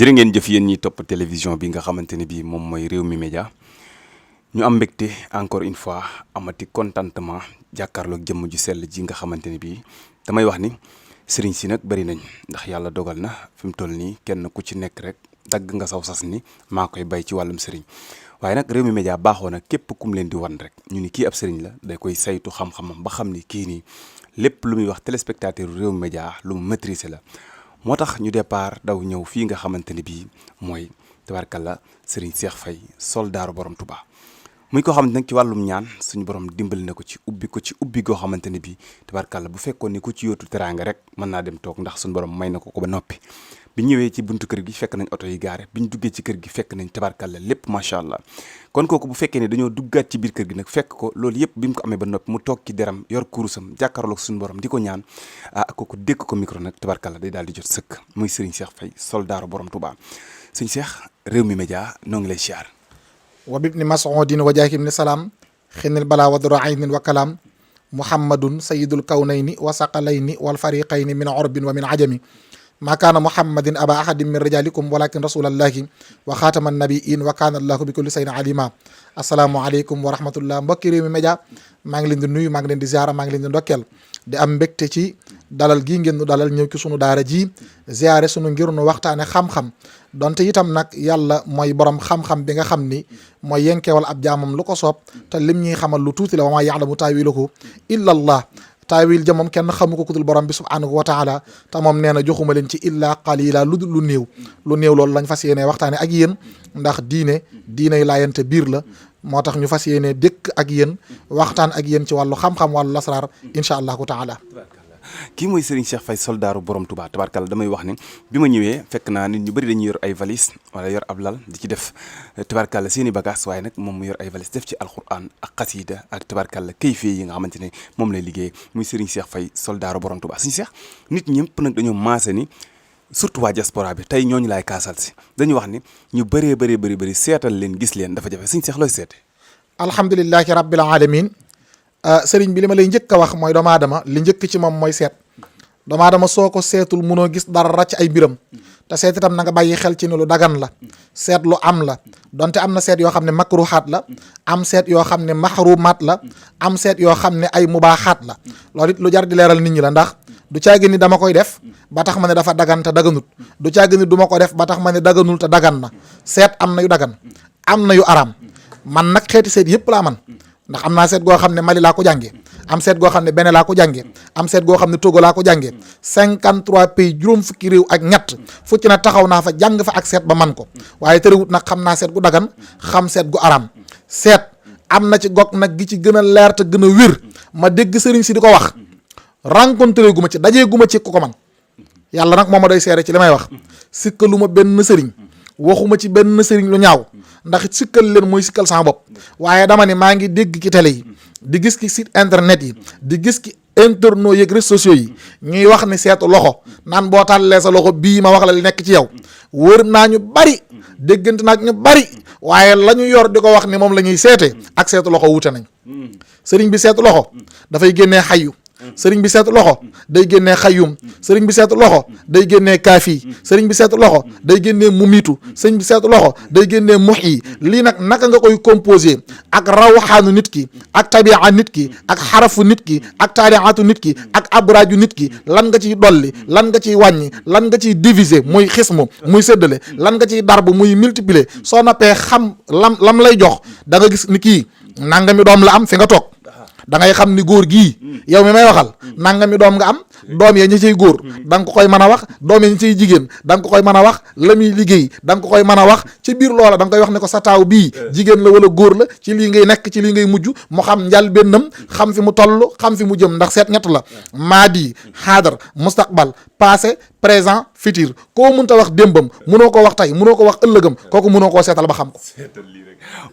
jërë ngeen jëf yéen ñi topp télévision bi nga xamante ne bii moom mooy Rewmi Média ñu am mbégte encore une fois amati contentement jàkkaarloog jëmm ju sell ji nga xamante ne bii damay wax ni sëriñ si nag bari nañ ndax yàlla dogal na fi mu toll nii kenn ku ci nekk rek dagg nga saw sas ni maa koy bay ci wàllum sëriñ waaye nag Rewmi Média baaxoo na képp kum leen di wan rek ñu ni kii ab sëriñ la day koy saytu xam-xamam ba xam ni kii nii lépp lu muy wax téléspectateur Rewmi Média lu mu maîtriser la. moo tax ñu départ daw ñëw fii nga xamante ne bii mooy tabarkalla Serigne Cheikh Faye soldaaru borom Touba muy ko xamante nag ci wàllum ñaan suñu borom dimbali na ko ci ubbi goo xamante ne bii tabarkalla bu fekkoon ni ku ci yóotu teraanga rek mën naa dem toog ndax suñu borom may na ko ba noppi. bi ñëwee ci buntu kër gi fekk nañ oto yi gaare bi ñu duggee ci kër gi fekk nañ tabarkalla lépp macha allah kon kooku bu fekkee ne dañoo duggaat ci biir kër gi nag fekk ko loolu yëpp bi mu ko amee ba noppi mu toog ci deram yor kurusam jàkkaarloog suñu borom di ko ñaan kooku dékk ko micro nag tabarkalla day daal di jot sëkk muy Serigne Cheikh Faye soldaaru borom Touba sëñ Cheikh Rewmi Média noo ngi lay siyaar wa bibni mas'udin wa jaahim ni salaam xinil balaa wa doro aynin wa kalaam muhammadun sayidul kawnayni wa saqalayni wal fariqayni min orbin wa min ajami maa kaana muhammadin aba ahadin min rijalikum walakin rasulallahi wa xaatama nabiin wa kaana allahu bi kulli shay'in alima asalaamualeykum wa rahmatullah mbokki Rewmi Média maa ngi leen di nuyu maa ngi leen di ziara maa ngi leen di ndokkeel di am mbégte ci dalal gii ngeen nu dalal ñëw ci sunu daara ji ziare sunu ngir nu waxtaane xam-xam donte itam nag yàlla mooy borom xam-xam bi nga xam ni mooy yenkewal ab jaamam lu ko soob te lim ñuy xamal lu tuuti la wa maa ya'lamu taawilahu illa allah taawil ja moom kenn xamu ko kudul borom bi subhanahu wa taala te moom nee na joxuma leen ci illa qalila lu néew loolu lañ fas yéenee waxtaane ak yéen ndax diiney laayante biir la moo tax ñu fas yéenee dëkk ak yéen waxtaan ak yéen ci wàllu xam-xam wàllu lasraar incha allahu taala kii mooy Serigne Cheikh Faye soldaaru borom Touba tabarkalla damay wax ni bi ma ñëwee fekk naa nit ñu bëri dañuy yor ay valise wala yor ab lal di ci def tabarkalla seen i bagage waaye nag moom mu yor ay valise def ci alquran ak xasida ak tabarkalla kayfee yi nga xamante ne moom lay liggéey muy Serigne Cheikh Faye soldaaru borom Touba Serigne Cheikh nit ñëpp nag dañoo maase ni surtout waa diaspora bi tey ñooñu laay kaasal si dañu wax ni ñu bëri seetal leen gis leen dafa jafe Serigne Cheikh looy seete alhamdulillahi rabbil alamin sëriñ bi li ma lay njëkk a wax mooy doomu aadama li njëkk ci moom mooy seet doomu aadama soo ko seetul munoo gis dara ci ay mbiram te seet itam na nga bàyyi xel ci ne lu dagan la seet lu am la donte am na seet yoo xam ne makruhaat la am seet yoo xam ne mahrumaat la am seet yoo xam ne ay mubaaxaat la loolu it lu jar di leeral nit ñi la ndax du caagi ni dama koy def ba tax ma ne dafa dagan te daganut du caagi ni du ma ko def ba tax ma ne daganul te dagan na seet am na yu dagan am na yu araam man nag xeeti seet yëpp laa man ndax am naa seet goo xam ne Mali laa ko jàngee am seet goo xam ne Bénin laa ko jàngee am seet goo xam ne Togo laa ko jàngee 53 pays juróom fukki réew ak ñett fu ci na taxaw naa fa jàng fa ak seet ba man ko waaye terewut nag xam naa seet gu dagan xam seet gu araam seet am na ci gog nag gi ci gën a leer te gën a wér ma dégg sëriñ si di ko wax rencontré gu ma ci dajee gu ma ci ku ko man yàlla nag moo ma doy seere ci li may wax sikkalu ma benn sëriñ waxuma ci benn sëriñ lu ñaaw ndax sikkal leen mooy sikkal sama bopp waaye dama ne maa ngi dégg ci télé yi di gis ki site internet yi di gis ki internautes yeeg réseaux sociaux yi ñuy wax ni seetu loxo naan boo tàllee sa loxo bii ma wax la li nekk ci yow wër naa ñu bari déggante naag ñu bari waaye la ñu yor di ko wax ni moom la ñuy seete ak seetu loxo wuute nañ sëriñ bi seetu loxo dafay génnee xayu sëriñ bi seetu loxo day génnee xayyum sëriñ bi seetu loxo day génnee kaafi sëriñ bi seetu loxo day génnee mumitu sëriñ bi seetu loxo day génnee muhyi lii nag naka nga koy composé ak rawxaanu nit ki ak tabia nit ki ak xarafu nit ki ak taariatu nit ki ak abraaju nit ki lan nga ciy dolli lan nga ciy wàññi lan nga ciy diviser muy xismu muy séddale lan nga ciy darbu muy multiplier soo noppee xam lam lay jox da nga gis ni kii nangami doom la am fi nga toog da ngay xam ni góor gii yow mi may waxal nangami doom nga am doom ya ñi ciy góor da nga ko koy mën a wax doom ya ñi ciy jigéen da nga ko koy mën a wax la muy liggéey da nga ko koy mën a wax ci biir loola da nga koy wax ne ko sa taaw bii jigéen la wala góor la ci lii ngay nekk ci lii ngay mujj mu xam njal bennam xam fi mu toll xam fi mu jëm ndax seet ñett la maadi xaadar mustaqbal passé présent futur koo mënta wax démbam mënoo ko wax tey mënoo ko wax ëllëgam kooku mënoo koo seetal ba xam ko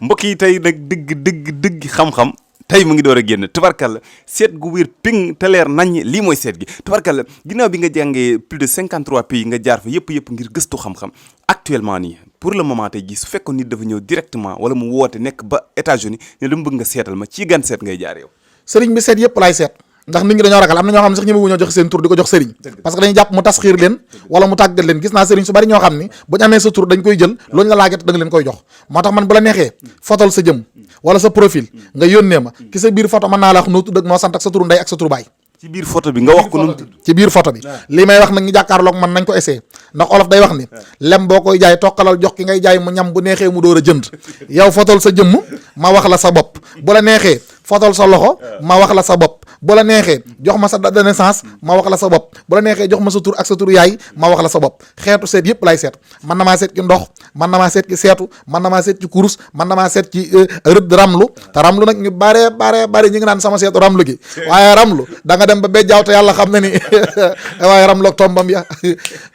mbokk yi tey nag dëgg xam-xam tey mu ngi door a génn tubarkalla seet gu wér ping te leer nañ lii mooy seet gi tubarkalla ginnaaw bi nga jàngee plus de 53 pays nga jaar fa yëpp ngir gëstu xam-xam actuellement nii pour le moment tey jii su fekkoon nit dafa ñëw directement wala mu woote nekk ba États-Unis ne dama bëgg nga seetal ma ci gan seet ngay jaar yow. sëriñ bi seet yëpp laay seet ndax nit ñi dañoo ragal am na ñoo xam ne sax ñëmewu ñoo joxe seen tur di ko jox sëriñ parce que dañuy jàpp mu tasxiir leen wala mu tàggat leen gis naa sëriñ su bari ñoo xam ni buñu amee sa tur dañ koy jël loolu la laaget da nga leen koy jox moo tax man bu la neexee fotol sa jëm wala sa profil nga yónnee ma ki sa biir photo mën naa la wax noo tudd ak noo sant ak sa turu ndey ak sa turu baay ci biir photo bi nga wax ko nu mu tudd ci biir photo bi li may wax nag ñu jàkkaarloog man nañ ko essayé ndax olof day wax ni lem boo koy jaay tokkalal jox ki ngay jaay mu ñam bu neexee mu door a jënd yow fotol sa jëmm ma wax la sa bopp bu la neexee fotol sa loxo ma wax la sa bopp bu la neexee jox ma sa date de naissance ma wax la sa bopp bu la neexee jox ma sa tur ak sa tur yaay ma wax la sa bopp xeetu seet yëpp lay seet man na maa seet ci ndox man na maa seet ci seetu man na maa seet ci kurus man na maa seet ci rëdd ramlu te ramlu nag ñu bare ñi ngi naan sama seetu ramlu gi waaye ramlu da nga dem ba bejjaaw te yàlla xam na ni waaye ramlu ak tombam ya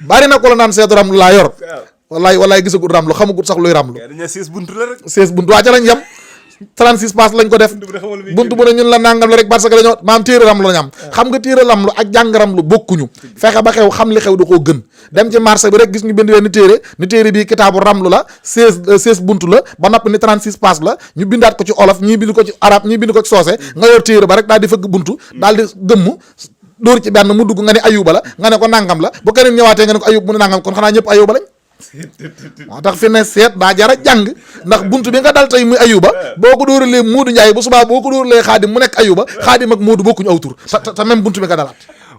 bari na ko la naan seetu ramlu laa yor wallaay gisagut ramlu xamagut sax luy ramlu 16 buntu la rek 16 buntu waa ca lañ yem 36 pass lañ ko def buntu bu ne ñun la nangam la rek parce que dañoo maam téere ramlu lañ am xam nga téere ramlu ak jàng ramlu bokkuñu fexe ba xew xam li xew da koo gën dem ci marché bi rek gis ñu bind ni téere bii kitaabu ramlu la 16 buntu la ba noppi ni 36 pass la ñu bindaat ko ci olof ñii bind ko ci arab ñii bind ko ci soose nga yor téere ba rek daal di fëgg buntu daal di gëmm dóor ci benn mu dugg nga ne ayuba la nga ne ko nangam la bu keneen ñëwaatee nga ne ko ayub mu ne nangam kon xanaa ñëpp ayuba lañ moo tax fi ne seet daa jara jàng ndax buntu bi nga dal tey muy ayuba boo ko dóoralee Moodu Njaay bu subaa boo ko dóoralee xaadim mu nekk ayuba xaadim ak Moodu bokkuñu aw tur te même buntu bi nga dalaat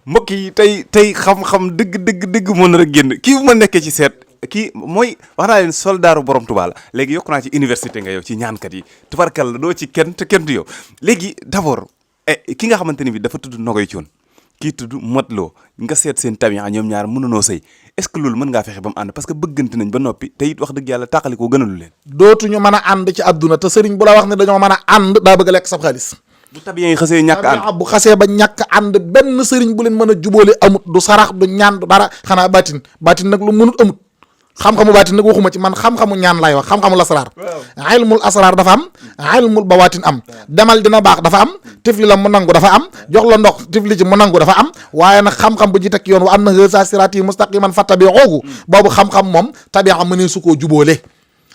mbokk yi tey xam-xam dëgg moo nar a génn kii bu ma nekkee ci seet kii mooy wax naa leen soldaaru borom Tuubaa la léegi yokk naa ci université nga yow ci ñaankat yi tubarkal la doo ci kenn te kenn du yow léegi d'abord ki nga xamante ni bi dafa tudd Nogoy Cuun kii tudd Modou Lo nga seet seen tabiya ñoom ñaar mënunoo sëy est-ce que loolu mën ngaa fexe ba mu ànd parce que bëggante nañ ba noppi te it wax dëgg yàlla tàqali koo gënalu leen dootuñu mën a ànd ci àdduna te sëriñ bu la wax ne dañoo mën a ànd daa bëgg a lekk sab xaalis bu tabiya yi xasee ñàkk ànd bu xasee ba ñàkk ànd benn sëriñ bu leen mën a jubóole amut du sarax du ñaan du dara xanaa baatin nag lu mënut amut xam-xamu baatin nag waxuma ci man xam-xamu ñaan lay wax xam-xamul asraar ilmul asraar dafa am ilmul bawaatin am demal dina baax dafa am tifli la mu nangu dafa am jox la ndox tifli ci mu nangu dafa am waaye nag xam-xam bu ci teg yoon wa anna haazaa siraatii mustaqiiman fattabi'uuhu boobu xam-xam moom tabi'a mënee su koo jubóole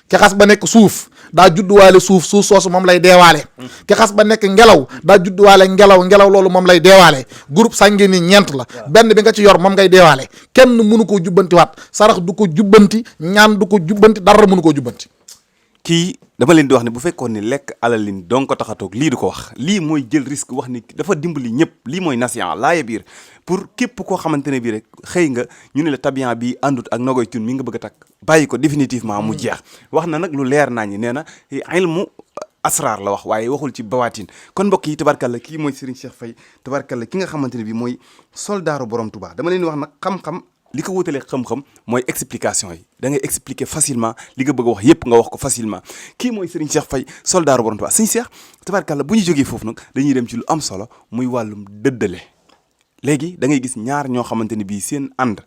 ki xas ba nekk suuf daa judduwaale suuf soosu moom lay deewaale ki xas ba nekk ngelaw daa judduwaale ngelaw loolu moom lay deewaale groupe sànge ni ñeent la benn bi nga ci yor moom ngay deewaale kenn mënu koo jubbanti waat sarax du ko jubbanti ñaan du ko jubbanti dara mënu koo jubbanti kii dama leen di wax ne bu fekkoon ni lekk alalin donc ko tax a toog lii du ko wax lii mooy jël risque wax ni dafa dimbali ñëpp lii mooy nasiyan laaye biir pour képp koo xamante ne bii rek xëy nga ñu ne la tabiyan bi àndut ak Nogoy Cuun mi nga bëgg a takk bàyyi ko définitivement mu jeex wax na nag lu leer naa ñi nee na ilmu asrar la wax waaye waxul ci bawaatin kon mbokk yi tabarkalla kii mooy Serigne Cheikh Faye tabarkalla ki nga xamante ne bii mooy soldaaru borom Touba dama leen di wax nag xam-xam li ko wutalee xam-xam mooy explication yi da ngay expliquer facilement li nga bëgg a wax yépp nga wax ko facilement kii mooy Serigne Cheikh Faye soldaaru borom Touba Serigne Cheikh tabarkalla bu ñu jógee foofu nag dañuy dem ci lu am solo muy wàllum dëddale léegi da ngay gis ñaar ñoo xamante ni bii seen ànd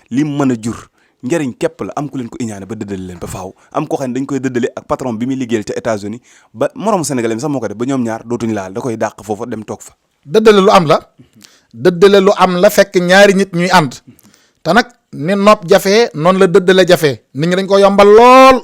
li mën a jur njëriñ képp la am ku leen ko iñaane ba dëddale leen ba faaw am koo xam ne dañ koy dëddale ak patron bi muy liggéeyal ca États-Unis ba moroomu sénégalais mi sax moo ko def ba ñoom ñaar dootuñu laal da koy dàq foofa dem toog fa dëddale lu am la fekk ñaari nit ñuy ànd te nag ni nopp jafee noonu la dëddale jafee nit ñi dañ ko yombal lool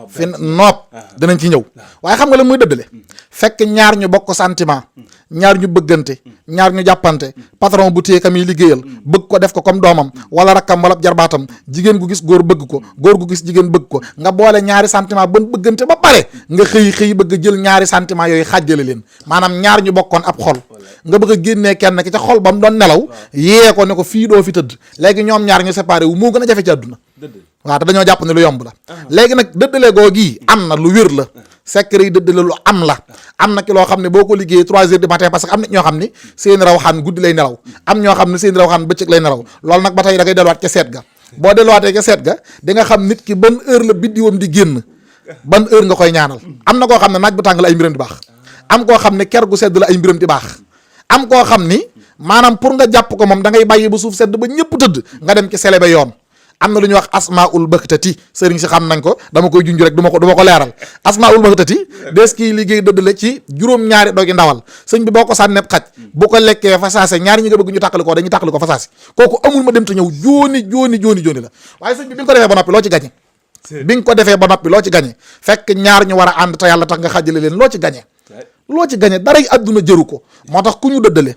fi nopp dinañ ci ñëw waaye xam nga la muy dëddale fekk ñaar ñu bokk sentiment ñaar ñu bëggante ñaar ñu jàppante patron bu téye kam yi liggéeyal bëgg ko def ko comme doomam wala rakkam wala jarbaatam jigéen gu gis góor bëgg ko góor gu gis jigéen bëgg ko nga boole ñaari sentiment ban bëggante ba pare nga xëy bëgg jël ñaari sentiment yooyu xàjjale leen maanaam ñaar ñu bokkoon ab xol nga bëgg a génnee kenn ki ca xol ba mu doon nelaw yee ko ne ko fii doo fi tëdd léegi ñoom ñaar ñu séparé wu moo gën a jafe ci àdduna waaw te dañoo jàpp ne lu yomb la léegi nag dëddale googi am na lu wér la secret yi dëddale lu am la am na ci loo xam ne boo ko liggéeyee 3 heures du matin parce que am na ñoo xam ni seen rawxaan guddi lay nelaw am ñoo xam ne seen rawxaan bëccëg lay nelaw loolu nag ba tey da ngay delluwaat ca seet ga boo delluwaatee ca seet ga di nga xam nit ki ban heure la biddiwam di génn ban heure nga koy ñaanal am na koo xam ne naaj bu tàng la ay mbiram di baax am koo xam ne ker gu sedd la ay mbiram di baax am koo xam ni maanaam pour nga jàpp ko moom da ngay bàyyi ba suuf sedd ba ñëpp tëdd nga dem ci sele ba yoon am na lu ñuy wax asmaul bëxtati sëriñ si xam nañ ko dama koy junj rek du ma ko leeral asmaul bëxtati des kii liggéey dëddale ci juróom-ñaari dogi ndawal sëñ bi boo ko sànneeb xaj bu ko lekkee fa saase ñaari ñi nga bëgg ñu tàqali ko dañuy tàqali ko fa saase kooku amul ma dem te ñëw jooni la waaye sëñ bi bi nga ko defee ba noppi loo ci gañe bi nga ko defee ba noppi loo ci gañe fekk ñaar ñu war a ànd te yàlla tax nga xàjjale leen loo ci gañe daray àdduna jëru ko moo tax ku ñu dëddale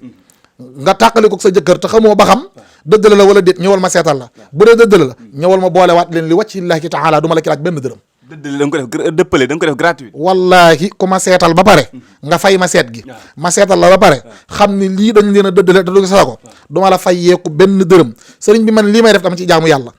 nga tàqali ko sa jëkkër te xamoo ba xam dëddale la wala déet ñëwal ma seetal la bu dee dëddale la ñëwal ma boolewaat leen li wàccillahi taala du ma la ci laaj benn dërëm. dëddale da nga ko def dëppale da nga ko def gratuit. wallahi ku ma seetal ba pare nga fay ma seet gi ma seetal la ba pare xam ni lii dañ leen a dëddale te du sa ko du ma la fayeeku benn dërëm sëriñ bi man lii may def dama ciy jaamu yàlla.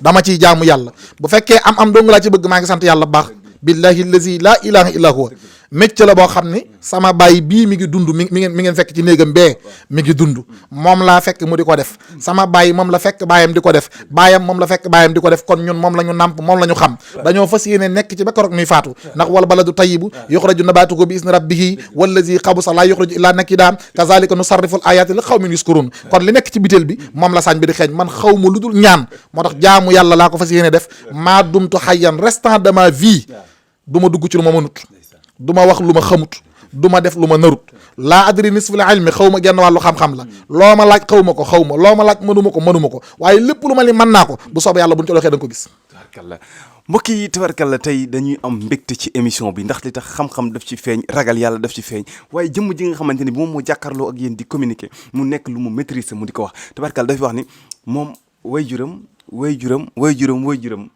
dama ciy jaamu yàlla bu fekkee am dong laa ci bëgg maa ngi sant yàlla bu baax. billahi allazi laa ilaha illa huwa mécc la boo xam ni sama baay bii mi ngi dund mi ngeen fekk ci néegam bee mi ngi dund moom laa fekk mu di ko def sama baay moom la fekk baayam di ko def baayam moom la fekk baayam di ko def kon ñun moom la ñu nàmp moom la ñu xam dañoo fas yéene nekk ci ba keroog nuy faatu ndax wal baladu tayyibu yuxraju nabatuhu bi isni rabbihi wallazi xabusa laa yuxraju illa nakidan kazalika nusarrifu al ayati li qawmin yuskurun kon li nekk ci bitéel bi moom la sañ bi di xeeñ man xaw ma lu dul ñaan moo tax jaamu yàlla laa ko fas yéene def maa dumtu hayyan restant de ma vie du ma dugg ci lu ma mënut du ma wax lu ma xamut du ma def lu ma narut laa adri nisfil ilmi xaw ma genn wàllu xam-xam la loo ma laaj xaw ma ko xaw ma loo ma laaj mënuma ko waaye lépp lu ma li mën naa ko bu soobee yàlla bu ñu ci doxee da nga ko gis. tabarkalla mbokk yi tabarkalla tey dañuy am mbégte ci émission bi ndax li tax xam-xam daf ci feeñ ragal yàlla daf ci feeñ waaye jëmm ji nga xamante ni moom moo jàkkaarloo ak yéen di communiquer mu nekk lu mu maîtriser mu di ko wax tabarkalla dafay wax ni moom way juram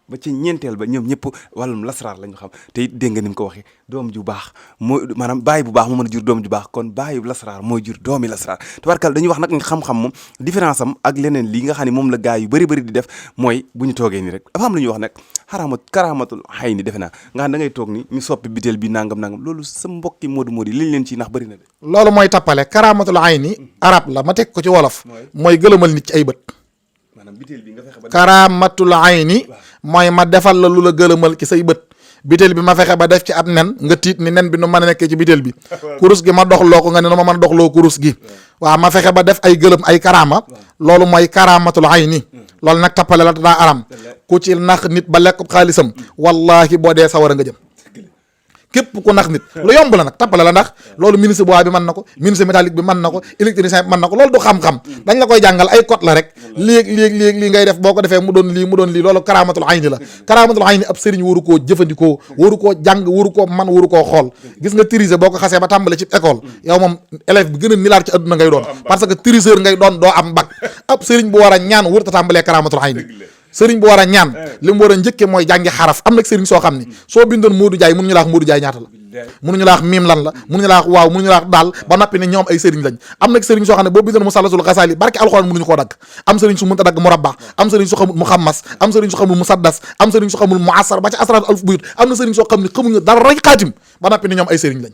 ba ci ñeenteel ba ñoom ñëpp wàllum lasraar la ñu xam te it dégg nga ni mu ko waxee doom ju baax mooy maanaam baay bu baax moo mën a jur doom ju baax kon baayu lasraar mooy jur doomi lasraar tabarkal dañuy wax nag xam-xam moom différence am ak leneen lii nga xam ne moom la gaa yu bëri di def mooy bu ñu toogee nii rek dafa am lu ñuy wax nag karaamatul xay ni defe naa nga xam da ngay toog ni ñu soppi biteel bi nangam loolu sa mbokki moodu liñ leen ci nax bëri na de loolu mooy tappale karaamatul ayni arab la ma teg ko ci wolof mooy gëlëmal nit ci ay bët karaamatul ayni mooy ma defal la lu la gëlëmal ci say bët bitéel bi ma fexe ba def ci ab nen nga tiit ni nen bi nu mën a nekkee ci bitéel bi kurus gi ma doxloo ko nga ne nu ma mën a doxloo kurus gi waaw ma fexe ba def ay gëlëm ay karaama loolu mooy karaamatul ayni loolu nag tappale la daa aram ku ci nax nit ba lekk xaalisam wallahi boo dee sawara nga jëm képp ku nax nit lu yomb la nag tappale la ndax loolu ministre bois bi mën na ko ministre métallique bi mën na ko électricien bi mën na ko loolu du xam-xam dañ la koy jàngal ay code la rek léeg lii ngay def boo ko defee mu doon lii loolu karaamatul ayni la karaamatul ayni ab sëriñ waru koo jëfandikoo waru koo jàng waru koo man waru koo xool gis nga triser boo ko xasee ba tàmbale ci école yow moom élève bi gën a nilaar ci adduna ngay doon parce que tricheur ngay doon doo am bac ab sëriñ bu war a ñaan wër ta tàmbalee karaamatul ayni sëriñ bu war a ñaan li mu war a njëkke mooy jàngi xaraf am nag sëriñ soo xam ni soo bindoon Modou Diaye mënuñu la wax Modou Diaye ñaata la mënuñu la wax miim lan la mënuñu la wax waaw mënuñu la wax daal ba noppi ne ñoom ay sëriñ lañ am nag sëriñ soo xam ne boo bindoon Musallasul Xasaali barke alxuraan mënuñu koo dagg am sëriñ su mënta dagg murabba am sëriñ su xamul muxammas am sëriñ su xamul musaddas am sëriñ su xamul muassar ba ci asraatu alf buyut am na sëriñ soo xam ne xamuñu dara rek xaatim ba noppi ne ñoom ay sëriñ lañ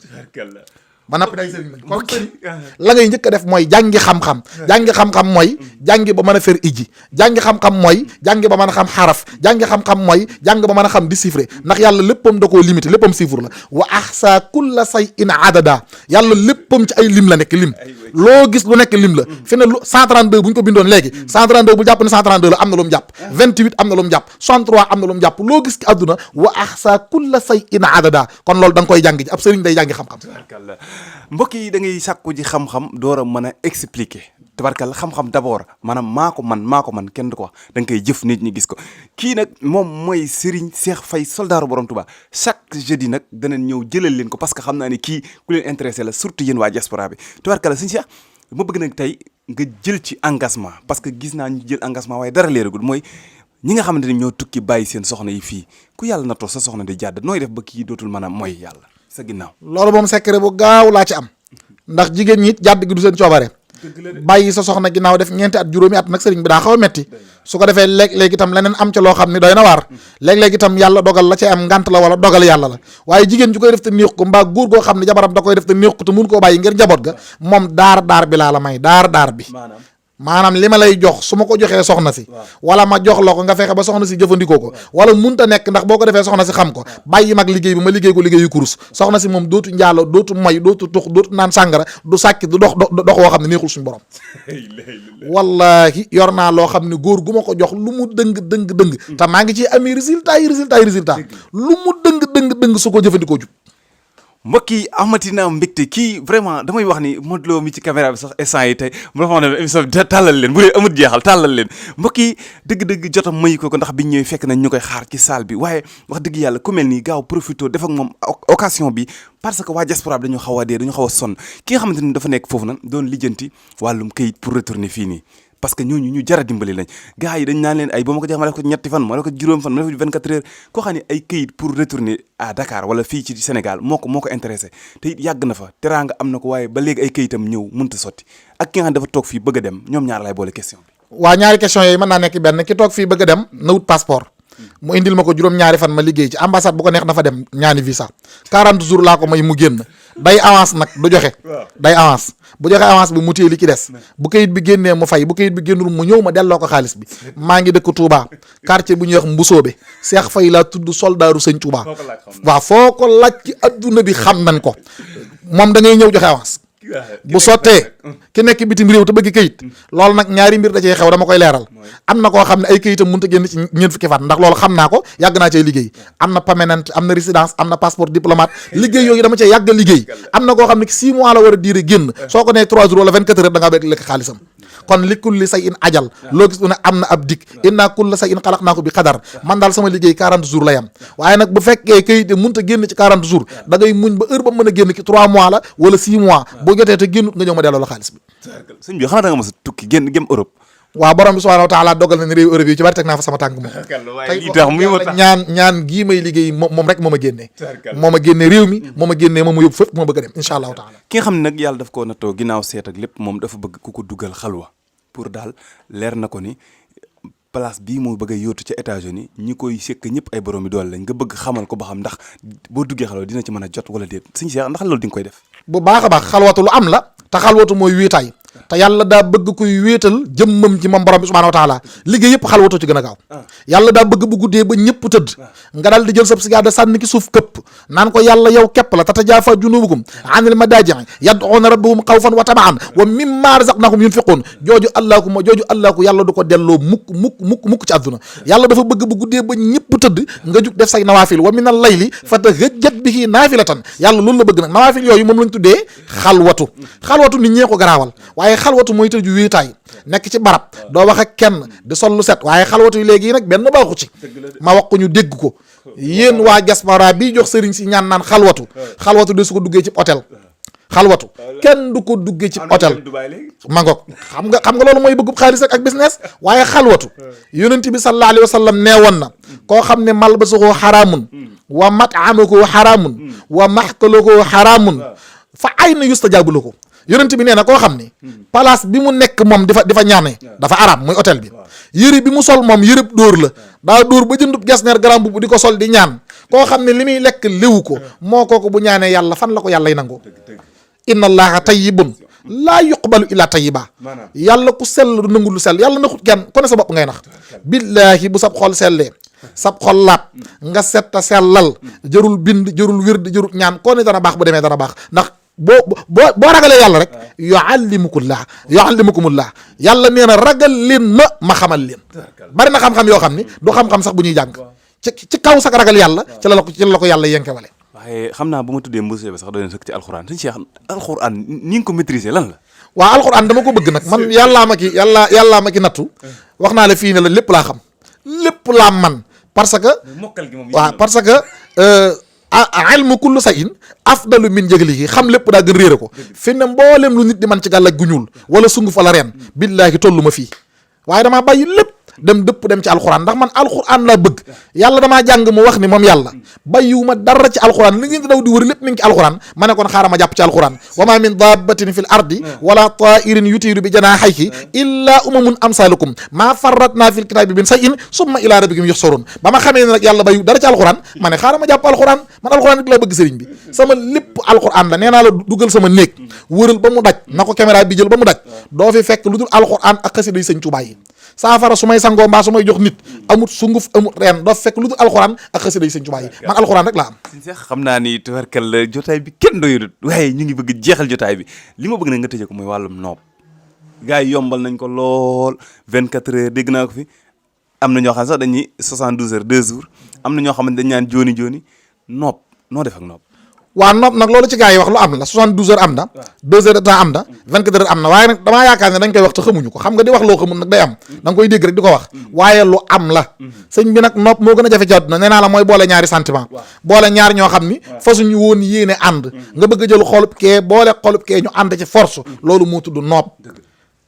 ba nappi day sëriñ lañ kon sëriñ la ngay njëkk a def mooy jàngi xam-xam mooy jàngi ba mën a fer iji jàngi xam-xam mooy jàngi ba mën a xam xaraf jàngi xam-xam mooy jàng ba mën a xam di chiffre ndax yàlla léppam da koo limité léppam chiffre la wa ahsa kulla shay'in adada yàlla léppam ci ay lim la nekk lim loo gis lu nekk lim la fi ne 132 bu ñu ko bindoon léegi 132 bu jàpp ne 132 la am na lu mu jàpp 28 am na lu mu jàpp 63 am na lu mu jàpp loo gis ci àdduna wa ahsa kulla shay'in adada kon loolu da nga koy jàng ji ab sëriñ day jàngi xam-xam mbokk yi da ngay sàkku ji xam-xam door a mën a expliquer tabarkalla xam-xam d'abord maanaam maa ko man kenn du ko wax da nga koy jëf nit ñi gis ko kii nag moom mooy Serigne Cheikh Faye soldaaru borom Touba chaque jeudi nag danañ ñëw jëlal leen ko parce que xam naa ne kii ku leen intéressé la surtout yéen waa diaspora bi tabarkalla Serigne Cheikh ma bëgg nag tey nga jël ci engagement parce que gis naa ñu jël engagement waaye dara leeragul mooy ñi nga xamante ni ñoo tukki bàyyi seen soxna yi fii ku yàlla na toog sa soxna di jàdd nooy def ba kii dootul mën a mooy yàlla sa ginnaaw. loolu moom secret bu gaaw laa ci am ndax jigéen ñi jàdd gi du seen coobare bàyyi sa soxna ginnaaw def ñeenti at juróomi at nag sëriñ bi daa xaw a metti su ko defee léeg-léeg itam leneen am ca loo xam ne doy na waar léeg-léeg itam yàlla dogal la ca am ngant la wala dogal yàlla la waaye jigéen ju koy def te néex ko mbaa góor goo xam ne jabaram da koy def te néex ko te mun koo bàyyi ngir njaboot ga moom daar bi laa la may daar bi maanaam li ma lay jox su ma ko joxee soxna si wala ma jox la ko nga fexe ba soxna si jëfandikoo ko wala munta nekk ndax boo ko defee soxna si xam ko bàyyi mag liggéey bi ma liggéey ko liggéeyu kurus soxna si moom dootu njaalo dootu moy dootu tux dootu naan sàngara du sàcc du dox woo xam ne neexul suñu borom wallahi yor naa loo xam ne góor gu ma ko jox lu mu dëng te maa ngi ci amee résultat yi lu mu dëng su ko jëfandikoo jub mbokk yi amati naa mbégte kii vraiment damay wax ni Modou Lo mi ci caméra bi sax instant yi tey mu dafa wax ne émission bi tàllal leen bu dee amut jeexal tàllal leen mbokk yi dëgg-dëgg jotam mayu ko ndax biñ ñëwee fekk nañ ñu koy xaar ci salle bi waaye wax dëgg yàlla ku mel nii gaaw profité def ak moom occasion bi parce que waa diaspora bi dañoo xaw a dee dañoo xaw a sonn ki nga xamante ni dafa nekk foofu nag doon lijjanti wàllum këyit pour retourner fii nii parce que ñooñu ñu jara dimbali lañ gars yi dañ naan leen ay ba ma ko jeex ma def ko ñetti fan ma def ko juróom fan ma def ko 24 heures koo xam ne ay këyit pour retourner à Dakar wala fii ci Sénégal moo ko intéressé te it yàgg na fa teraanga am na ko waaye ba léegi ay këyitam ñëw mënut a sotti ak ki nga xam dafa toog fii bëgg a dem ñoom ñaar lay boole question bi. waa ñaari question yooyu mën naa nekk benn ki toog fii bëgg a dem na wut passeport mu indil ma ko juróom-ñaari fan ma liggéey ci ambassade bu ko neex na fa dem ñaani visa 40 jours laa ko may mu génn day avance nag du joxe day avance bu joxe avance bi mu téye li ci des bu kayit bi génnee mu fay bu kayit bi génnul mu ñëw ma delloo ko xaalis bi maa ngi dëkk Touba quartier bu ñuy wax Mbusoobe Cheikh Faye laa tudd soldaaru sëñ Touba waaw foo ko laaj ci adduna bi xam nañ ko moom da ngay ñëw joxe avance bu sottee ki nekk bitim réew te bëgg kayit loolu nag ñaari mbir da cee xew dama koy leeral am na koo xam ne ay kayitam mënut a génn ci ñeent fukki fan ndax loolu xam naa ko yàgg naa cee liggéey am na permanent am na résidence am na passeport diplomate liggéey yooyu dama cee yàgg a liggéey am na koo xam ne 6 mois la war a diire génn soo ko nee 3 jours wala 24 heures da ngaa bëgg lekk xaalisam kon li kulli say in ajal loo gis ne am na ab dik inna kulla say in xalaq naa ko bi xadar man daal sama liggéey 40 jours la yam waaye nag bu fekkee kayit mënut a génn ci 40 jours da ngay muñ ba heure ba mën a génn ki 3 mois la wala 6 mois boo jotee te génnut nga ñëw ma delloo la xaalis bi sëñ bi xanaa da nga mos a tukki génn gëm Europe waaw borom bi subhanahu wa taala dogal na ne réew Europe yi ci bari teg naa fa sama tànk moom tey ñaan gii may liggéey moom rek moo ma génnee réew mi moo ma génnee moom ma yóbbu fépp moo bëgg a dem insha allahu taala ki nga xam ne nag yàlla daf koo nattoo ginnaaw seet ak lépp moom dafa bëgg ku ko dugal xalwa pour daal leer na ko ni place bii moo bëgg a yóotu ca États-Unis ñi koy sekk ñëpp ay borom bi doole lañ nga bëgg xamal ko ba xam ndax boo duggee xalwa dina ci mën a jot wala déet sëñ Cheikh ndax loolu di nga koy def bu baax a baax xalwatu lu am la te xalwatu mooy wéetaay te yàlla daa bëgg kuy wéetal jëmmam ci moom borom bi subhanahu wa taala liggéey yëpp xalwatu ci gën a gaaw yàlla daa bëgg bu guddee ba ñëpp tëdd nga daal di jël sab sigaada sànni ki suuf këpp naan ko yàlla yow képp la tatajaafa junubukum anil madaaji'i yad'uuna rabbahum xawfan wa tamaan wa mimma razaqnahum yunfiquun jooju allaaku yàlla du ko delloo mukk ci àdduna yàlla dafa bëgg bu guddee ba ñëpp tëdd nga jug def say nawaafil wa minal layli fatahajjat bihi naafilatan yàlla loolu la bëgg nag nawaafil yooyu moom lañ tuddee xalwatu nit ñee ko garaawal waaye xalwatu mooy tëju wéetaay nekk ci barab doo wax ak kenn di sol lu set waaye xalwatu yi léegi nag benn baaxu ci ma wax ko ñu dégg ko yéen waa diaspora bi jox sëriñ si ñaan naan xalwatu de su ko duggee ci hôtel xalwatu kenn du ko duggee ci hôtel ma ngoog xam nga loolu mooy bëggub xaalis ak business waaye xalwatu yonent bi sallallahu alayhi wa sallam nee woon na koo xam ne malbasuhu xaraamun wa mat'amuhu xaraamun wa maxtaluhu xaraamun fa ayna yustajabu lahu yonent bi nee na koo xam ni place bi mu nekk moom di fa ñaane dafa araam muy hôtel bi yëre bi mu sol moom yërëb dóor la daa dóor ba jëndub gesneer garam bu di ko sol di ñaan koo xam ne li muy lekk léwu ko moo kooku bu ñaanee yàlla fan la ko yàlla y nangu inna allaha tayyibun laa yuqbalu illa tayyiba yàlla ku sell du nangu lu sell yàlla naxut kenn ku ne sa bopp ngay nax billaahi bu sab xol sellee sab xol laab nga setta sellal jërul bind jërul wird jërul ñaan koo ne dana baax bu demee dana baax ndax boo ragalee yàlla rek yuallimukumullah yàlla nee na ragal leen ma xamal leen bari na xam-xam yoo xam ni du xam-xam sax bu ñuy jàng ci kaw sax ragal yàlla ci la ko yàlla yenke wale waaye xam naa bu ma tuddee mbose ba sax doon sëkk ci alxuraan sëñ Cheikh alxuraan ni nga ko maîtriser lan la waaw alxuraan dama ko bëgg nag man yàllaa ma ki nattu wax naa la fii ne la lépp laa xam lépp laa man parce que ilmu kullu shay'in afdalu min jahlihi xam lépp daa gën réere ko fi ne mboolem lu nit di man ci gàllaj gu ñuul wala sunguf wala reen billaahi tollu ma fii waaye damaa bàyyi lépp dem ci alxuraan ndax man alxuraan laa bëgg yàlla damaa jàng mu wax ni moom yàlla bàyyiwuma dara ci alxuraan li ngeen di daw di wër lépp mi ngi ci alxuraan ma ne kon xaaral ma jàpp ci alxuraan wa ma min dabbatin fil ardi wala tairin yutiru bi janaahihi illa umamun amsalukum maa farratna fil kitaabi min shay'in summa ila rabbihim yuhsharun ba ma xamee ne nag yàlla bàyyiwu dara ci alxuraan ma ne xaaral ma jàpp alxuraan man alxuraan rek laa bëgg sëriñ bi sama lépp alxuraan la nee naa la dugal sama néeg wëral ba mu daj na ko caméra bi jël ba mu daj doo fi fekk lu dul alxuraan ak xasida yi sëñ Tuubaa yi saafara su may sangoo mbaa su may jox nit amut sunguf amut reen doo fekk lu dul alxuraan ak xasida yi sëñ Tuubaa yi man alxuraan rek laa am xam naa ni tubarkal la jotaay bi kenn doyudut waaye ñu ngi bëgg jeexal jotaay bi li ma bëgg na nga tëjee ko mooy wàllum noob gars yi yombal nañ ko lool 24 heures dégg naa ko fi am na ñoo xam sax dañuy 72 heures 2 jours am na ñoo xamante dañ ñaan jooni jooni noob noo def ak noob waa nopp nag loolu ci gars yi wax lu am la 72 heures am na 2 heures de temps am na 24 heures am na waaye nag damaa yaakaar ne dañ koy wax te xamuñu ko xam nga di wax loo xamul nag day am da nga koy dégg rek di ko wax waaye lu am la sëñ bi nag nopp moo gën a jafe ci àdduna nee naa la mooy boole ñaari sentiment boole ñaar ñoo xam ni fasuñu woon yéene ànd nga bëgg a jël xolub kee boole xolub kee ñu ànd ci force loolu moo tudd nopp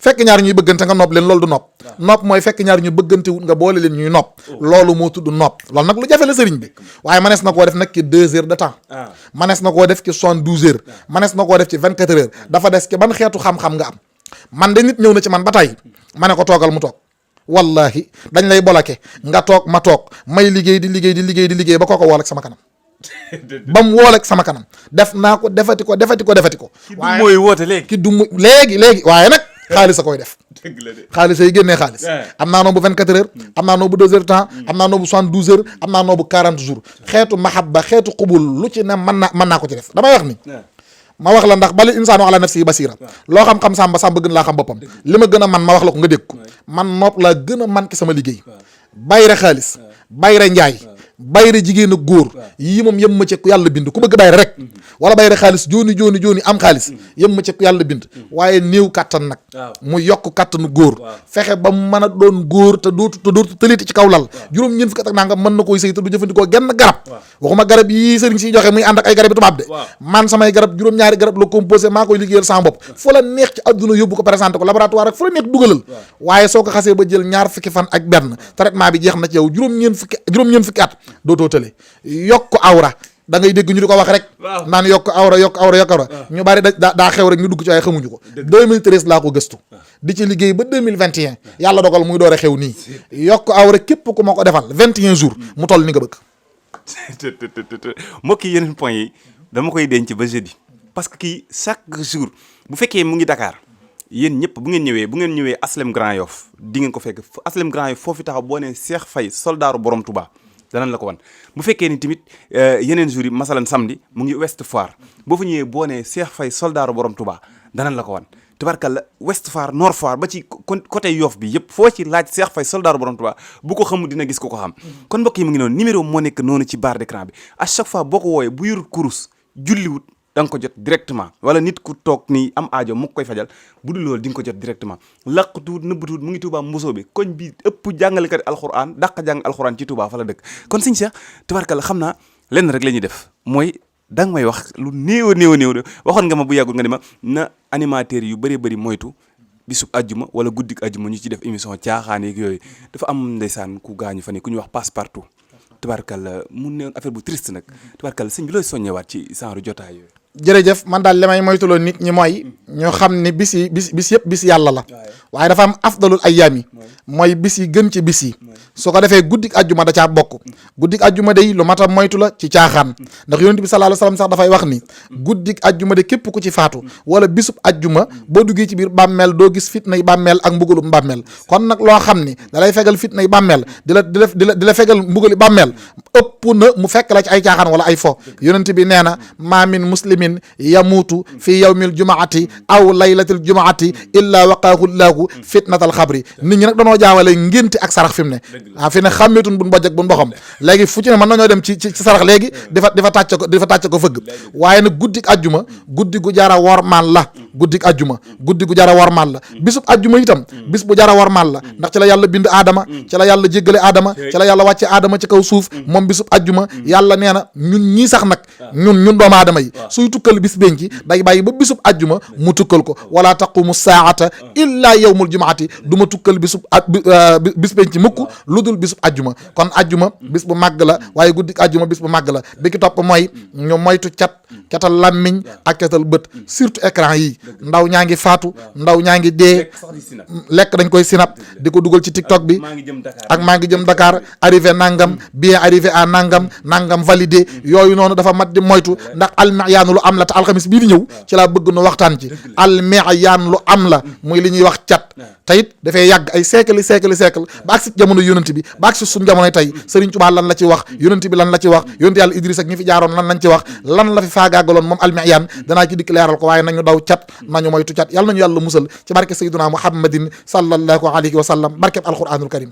fekk ñaar ñuy bëggante nga nopp leen loolu du nopp nopp mooy fekk ñaar ñu bëggante wut nga boole leen ñuy nopp loolu moo tudd nopp loolu nag lu jafe la sëriñ bi waaye manees na koo def nag ci 2 heures de temps manees na koo def ci 72 heures manees na koo def ci 24 heures dafa des ci ban xeetu xam-xam nga am man de nit ñëw na ci man ba tey ma ne ko toogal mu toog wallahi dañ lay bloqué nga toog ma toog may liggéey di liggéey ba kooko wool ak sama kanam ba mu wool ak sama kanam def naa ko defati ko waaye mooy woote léegi ki du léegi waaye nag xaalis a koy def xaalis ay génnee xaalis am naa noobu 24 heures am naa noobu 2 heures temps am naa noobu 72 heures am naa noobu 40 jours xeetu mahabba xeetu xubul lu ci ne mën naa ko ci def damay wax ni ma wax la ndax bali insaanu ala nafsihi basira loo xam-xam sàmba gën laa xam boppam li ma gën a man ma wax la ko nga dégg ko man nopp laa gën a man ki sama liggéey bayre xaalis bayre njaay bayre jigéen ak góor yii moom yëm ma ci ku yàlla bind ku bëgg bayre rek wala bayre xaalis jooni am xaalis yëm ma ci ku yàlla bind waaye néew kàttan nag mu yokk kàttanu góor fexe ba mu mën a doon góor te dootu tëliti ci kaw lal juróom-ñeent fukki at ak nangam mën na koy sëy te du jëfandikoo genn garab waxuma garab yii sëriñ siy joxe muy ànd ak ay garab yi tubaab de man samay garab juróom-ñaari garab la composé maa koy liggéeyal sama bopp fu la neex ci adduna yóbbu ko présenté ko laboratoire ak fu la neex dugalal waaye soo ko xasee ba jël ñaar fukki fan ak benn traitement bi jeex na ci yow juróom-ñeent fukki at dootoo tële yokk awra da ngay dégg ñu di ko wax rek naan yokk awra ñu bari daa xew rek ñu dugg ci ay xamuñu ko 2013 laa ko gëstu di ci liggéey ba 2021 yàlla dogal muy door a xew nii yokk awra képp ku ma ko defal 21 jours mu toll ni nga bëgg mbokk yi yeneen point yi dama koy denc ba jeudi parce que kii chaque jour bu fekkee mu ngi Dakar yéen ñëpp bu ngeen ñëwee Aslem Grand Yoff di ngeen ko fekk Aslem Grand Yoff foofu taxaw boo nee Cheikh Faye soldaaru borom Touba danañ la ko wan bu fekkee ni tamit yeneen jours yi masalan samedi mu ngi Ouest Foire boo fa ñëwee boo nee Cheikh Faye soldaaru borom Touba danañ la ko wan tubarkalla Ouest Foire Nord Foire ba ci côté Yoff bi yëpp foo ci laaj Cheikh Faye soldaaru borom Touba bu ko xamul dina gis ko xam kon mbokk yi mu ngi noonu numéro moo nekk noonu ci barre d'écran bi à chaque fois boo ko wooyee bu yorut kurus julliwut da nga ko jot directement wala nit ku toog nii am aajo mu koy fajal bu dul loolu di nga ko jot directement laqatuut nëbbatuut mu ngi Touba Mbusoo bi koñ bi ëpp jàngalekat alxuraan dàq jàng alxuraan ci Touba fa la dëkk kon sëñ Cheikh tubarkalla xam naa lenn rek la ñuy def mooy da nga may wax lu néew waxoon nga ma bu yàggul nga ne ma na animateurs yu bëree bëri moytu bisub ajjuma wala guddik ajjuma ñu ci def émission caaxaan yeeg yooyu dafa am ndeysaan ku gaañu fa ne ku ñuy wax Passepartout tubarkalla mu ne affaire bu triste nag tubarkalla sëñ bi looy soññewaat ci genre jotaay yooyu. jërëjëf man daal li may moytuloo nit ñi mooy ñu xam ne bis yëpp bis yàlla la waaye dafa am afdalul ayyaam yi mooy bis yi gën ci bis yi su ko defee guddik ajjuma da caa bokk guddik ajjuma day lu mat a moytu la ci caaxaan ndax yonent bi sallallahu alayhi wasallam sax dafay wax ni guddik ajjuma de képp ku ci faatu wala bisub ajjuma boo duggee ci biir bàmmeel doo gis fitnay bàmmeel ak mbugalum bàmmeel kon nag loo xam ni da lay fegal fitnay bàmmeel di la fegal mbugali bàmmeel ëpp na mu fekk la ci ay caaxaan wala ay fo yonent bi nee na maa min muslimin yamuutu fi yawmil jumaati aw laylatil jumaati illa waqaahu llaahu fitnatal xabri nit ñi nag danoo jaawale ngénti ak sarax fi mu ne fi ne xàmmeetun buñ bojj ak buñ boxam léegi fu ci ne mën nañoo dem ci sarax léegi di fa tàcc ko fëgg waaye nag guddik ajjuma guddi gu jara wormaal la guddik ajjuma guddi gu jara wormaal la bisub ajjuma itam bis bu jara wormaal la ndax ci la yàlla bind aadama ci la yàlla jéggale aadama ci la yàlla wàcce aadama ci kaw suuf moom bisub ajjuma yàlla nee na ñun ñii sax nag ñun doomu aadama yi suy tukkal bis benci day bàyyi ba bisub ajjuma mu tukkal ko wala taqumu saata illa yawmul jumaati du ma tukkal bisub bis benci mukk lu dul bisub ajjuma kon ajjuma bis bu màgg la waaye guddik ajjuma bis bu màgg la bi ki topp mooy ñu moytu catal làmmiñ ak catal bët surtout écran yi ndaw ñaa ngi faatu ndaw ñaa ngi dee lekk dañ koy sinap di ko dugal ci TikTok bi ak maa ngi jëm Dakar arrivé nangam bien arrivé à nangam validé yooyu noonu dafa mat di moytu ndax almiyaan lu am la te alxamis bii di ñëw ci laa bëgg nu waxtaan ci almiyaan lu am la muy li ñuy wax cat te it dafay yàgg ay siècle ba agsi jamono yonent bi ba agsi suñu jamonoy tey Serigne Touba lan la ci wax yonent bi lan la ci wax yonent yàlla Idriss ak ñi fi jaaroon lan lañ ci wax lan la fi faagaagaloon moom almiyaan danaa ci dikk leeral ko waaye nañu daw cat nañu moytu cat yàlla nañu yàlla musal ci barke Sayyiduna Muhammadin sallallahu alayhi wa sallam barkeb alquranul karim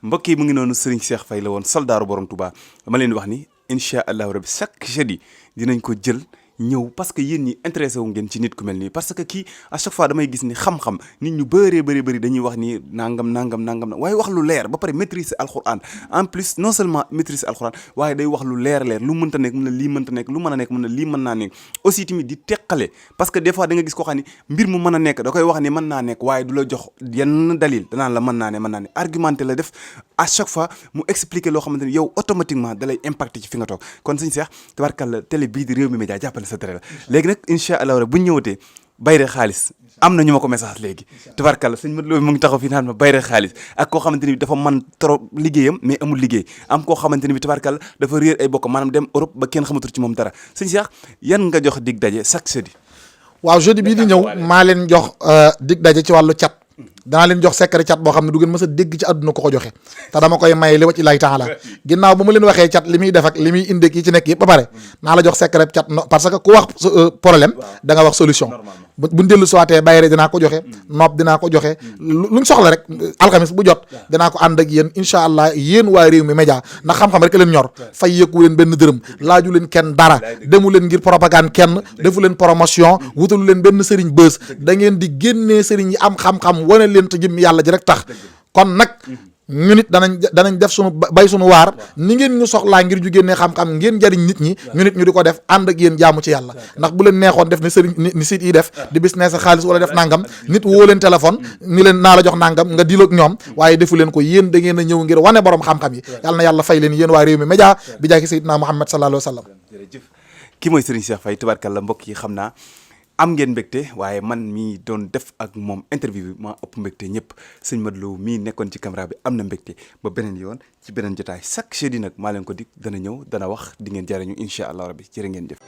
mbokk yi mu ngi noonu Serigne Cheikh Faye la woon soldaaru borom Touba dama leen di wax ni incha allahu rabi chaque jeudi dinañ ko jël ñëw parce que yéen ñi intéressé wu ngeen ci nit ku mel nii parce que kii à chaque fois damay gis ni xam-xam nit ñu bëree bëri dañuy wax ni nangam waaye wax lu leer ba pare maîtriser alxuraan en plus non seulement maîtriser alxuraan waaye day wax lu leer lu mënta nekk mën na lii mënta nekk lu mën a nekk mën na lii mën naa nekk aussi tamit di teqale parce que des fois da nga gis koo xam ne mbir mu mën a nekk da koy wax ni mën naa nekk waaye du la jox yenn dalil danaan la mën naa ne argumenté la def à chaque fois mu expliquer loo xamante ni yow automatiquement da lay impacté ci fi nga toog kon sëñ Cheikh tabarkàlla télé bii di Rewmi Média jàppale sa télé la léegi nag incha allah bu ñu ñëwatee bayre xaalis am na ñu ma ko message léegi tabarkàlla sëñ Modou Lo mu ngi taxaw fii naan ma bayre xaalis ak koo xamante ni bi dafa man trop liggéeyam mais amul liggéey am koo xamante ni bi tabarkàlla dafa réer ay bokk maanaam dem Europe ba kenn xamatul ci moom dara sëñ Cheikh yan nga jox dig daje chaque jeudi. waaw jeudi bii di ñëw maa leen jox dig daje ci wàllu cat danaa leen jox secret cat boo xam ne du ngeen mës a dégg ci àdduna ko joxe te dama koy maye li wa ci lay taala ginnaaw bu ma leen waxee cat li muy def ak li muy indi yi ci nekk yëpp ba pare naa la jox secret cat parce que ku wax problème da nga wax solution buñ dellu soitee bayre dinaa ko joxe nopp dinaa ko joxe luñ soxla rek alxamis bu jot dinaa ko ànd ak yéen incha allah yéen waa Rewmi Média ndax xam-xam rek leen ñor fay yëkku leen benn dërëm laaju leen kenn dara demu leen ngir propagande kenn defu leen promotion wutalu leen benn sëriñ bës da ngeen di génnee sëriñ yi am xam-xam wane leen te jëm yàlla ji rek tax kon nag ñu nit danañ def sunu bay sunu waar ni ngeen ñu soxlaa ngir ju génnee xam-xam ngeen jariñ nit ñi ñu nit ñu di ko def ànd ak yéen jaamu ci yàlla ndax bu leen neexoon def ne sëriñ ni site yi def di business sa xaalis wala def nangam nit woo leen téléphone ni leen naa la jox nangam nga diloog ñoom waaye defu leen ko yéen da ngeen a ñëw ngir wane borom xam-xam yi yàlla na yàlla fay leen yéen waa Rewmi Média bi jaaki Seydina Muhammad sallallahu alayhi wa sallam. jërëjëf kii mooy Serigne Cheikh Faye tubaarkàlla mbokk yi xam naa am ngeen mbégte waaye man mii doon def ak moom interview bi maa ëpp mbégte ñëpp sëñ Modou Lo mii nekkoon ci caméra bi am na mbégte ba beneen yoon ci beneen jotaay chaque jeudi nag maa leen ko dig dana ñëw dana wax di ngeen jariñu incha allah rabbi jërë ngeen jëf.